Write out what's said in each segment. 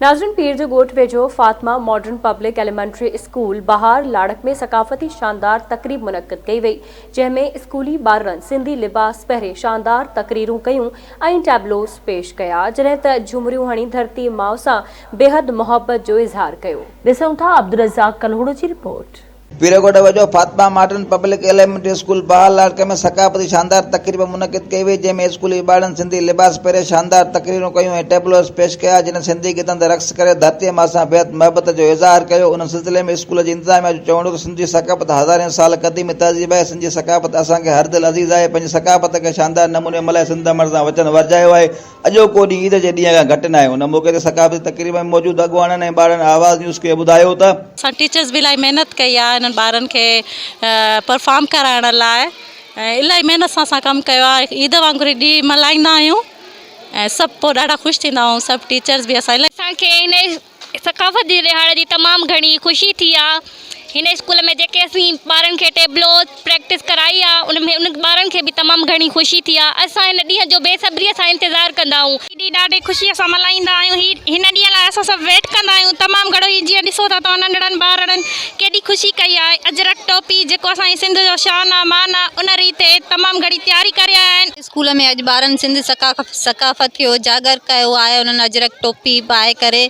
ناظرين پير جو ڳوٺ ويجهو Fatima modern public elementary school Bahar Larak ۾ ثقافتي شاندار تقريب منعقد ڪئي وئي جنهن ۾ اسڪولي ٻارڙن سنڌي لباس پهري شاندار تقريرون ڪيون ۽ ٽيبلوز پيش ڪيا جڏهن ته جهمريون هڻي ڌرتي ماء سان بيحد محبت جو اظهار ڪيو. ڏسون ٿا عبدالرزاق ڪلهوڙو جي رپورٽ. پيرڳوٺ ويجهو Fatima modern public elementary school Bahar Larak ۾ ثقافتي شاندار تقريب منعقد ڪئي وئي جنهن ۾ اسڪولي ٻارڙن سنڌي لباس پهري شاندار تقريرون ڪيون ۽ ٽيبلوز پيش ڪيا جن سنڌي گيتن تي رقص ڪري ڌرتيء ماء سان بيحد محبت جو اظهار ڪيو ان سلسلي ۾ اسڪول جي انتظاميا جو چوڻ هو ته سنڌ جي ثقافت هزارين سال قديمي تهذيب آهي سنڌ جي ثقافت اسان کي هر دل عزيز آهي پنهنجي ثقافت کي شاندار نموني ملهائي سنڌ امڙ سان وچن ورجايو آهي اڄوڪو ڏينهن عيد جي ڏينهن کان گهٽ ناهي. ان موقعي تي ثقافتي تقريب ۾ موجود اڳواڻن ۽ ٻارڙن آواز نيوز کي ٻڌايو ته. اسان ٽيچرز به الاهي محنت ڪئي آهي انهن ٻارن کي پرفارم ڪرائڻ لاء ۽ الاهي محنت سان اسان ڪم ڪيو آهي عيد وانگر هي ڏينهن ملهائيندا آهيون ۽ سڀ پوء ڏاڍا خوش ٿيندا آهيون سڀ ٽيچرز به اسان الاهي. اسان کي هن ثقافت جي ڏهاڙي جي تمام گهڻي خوشي ٿي آ هن اسڪول ۾ جيڪي اسين ٻارن کي ٽيبلو پريڪٽس ڪرائي آ ان ۾ ان ٻارن کي به تمام گهڻي خوشي ٿي آ اسان هن ڏينهن جو بي صبري سان انتظار ڪندا آهيون. هي ڏينهن ڏاڍي خوشي سان ملهائيندا آهيون هي هن ڏينهن لاء اسان سڀ ويٽ ڪندا آهيون تمام گهڻو هي جيئن ڏسو ٿا توهان ننڍڙن ٻارڙن ڪيڏي خوشي ڪئي آهي اجرڪ ٽوپي جيڪو اسان جي سنڌ جو شان آ مان آ ان ريت هي تمام گهڻي تياري ڪري آيا آهن. اسڪول ۾ اڄ ٻارن سنڌ ثقافت کي اجاگر ڪيو آهي انهن اجرڪ ٽوپي پائي ڪري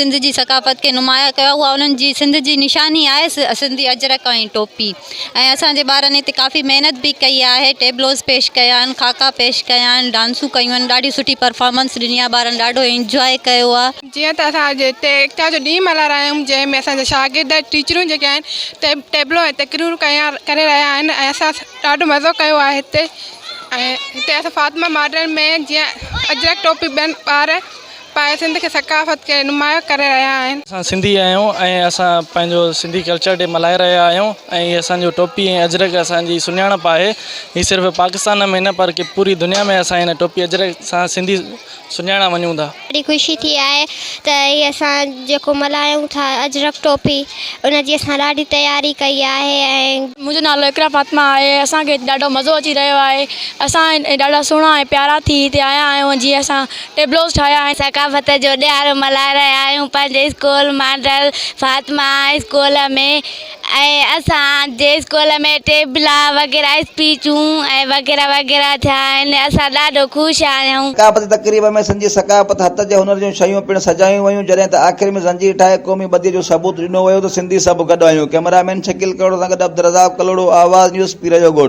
سنڌ جي ثقافت کي نمايان ڪيو آهي اها انهن جي سنڌ جي نشاني آهي سنڌي اجرڪ ۽ ٽوپي ۽ اسان جي ٻارن هتي ڪافي محنت به ڪئي آهي ٽيبلوز پيش ڪيا آهن خاڪا پيش ڪيا آهن ڊانسون ڪيون آهن ڏاڍي سٺي پرفارمنس ڏني آهي ٻارن ڏاڍو انجواء ڪيو آهي. جيئن ته اسان اڄ هتي ايڪتا جو ڏينهن ملهائي رهيا آهيون جنهن ۾ اسان جا شاگرد ٽيچرون جيڪي آهن ٽيبلو ۽ تقريرون ڪيا ڪري رهيا آهن ۽ اسان ڏاڍو مزو ڪيو آهي هتي ۽ هتي اسان فاطمه ماڊل ۾ جيئن اجرڪ ٽوپي ٻين ٻار پائي سنڌ کي ثقافت کي نمايان ڪري رهيا آهن. اسان سنڌي آهيون ۽ اسان پنهنجو سنڌي ڪلچر ڊي ملهائي رهيا آهيون ۽ هي اسان جو ٽوپي ۽ اجرڪ اسان جي سڃاڻپ آهي هي صرف پاڪستان ۾ نه پر پوري دنيا ۾ اسان هن ٽوپي اجرڪ سان سنڌي سڃاڻا وڃون ٿا. ڏاڍي خوشي ٿي آهي ته هي اسان جيڪو ملهايون ٿا اجرڪ ٽوپي ان جي اسان ڏاڍي تياري ڪئي آهي ۽. منهنجو نالو اقرا فاطمه آهي اسان کي ڏاڍو مزو اچي رهيو آهي اسان ڏاڍا سهڻا ۽ پيارا ٿي هتي آيا آهيون جيئن اسان ٽيبلوز ٺاهيا آهن. ثقافت جو ڏهاڙو ملهائي رهيا آهيون پنهنجي اسڪول ماڊل فاطمه اسڪول ۾ ۽ اسان جي اسڪول ۾ ٽيبلا وغيره اسپيچون ۽ وغيره وغيره ٿيا آهن اسان ڏاڍو خوش آهيون. ثقافتي تقريب ۾ سنڌي ثقافت، هٿ جي هنر جون شيون پڻ سجايون ويون، جڏهن ته آخر ۾ زنجير ٺاهي قومي ٻڌيء جو ثبوت ڏنو ويو ته سنڌي سڀ گڏ آهيون. ڪئميرا مين شڪيل ڪلهوڙو سان گڏ عبدالرزاق ڪلهوڙو، آواز نيوز، پير جو ڳوٺ.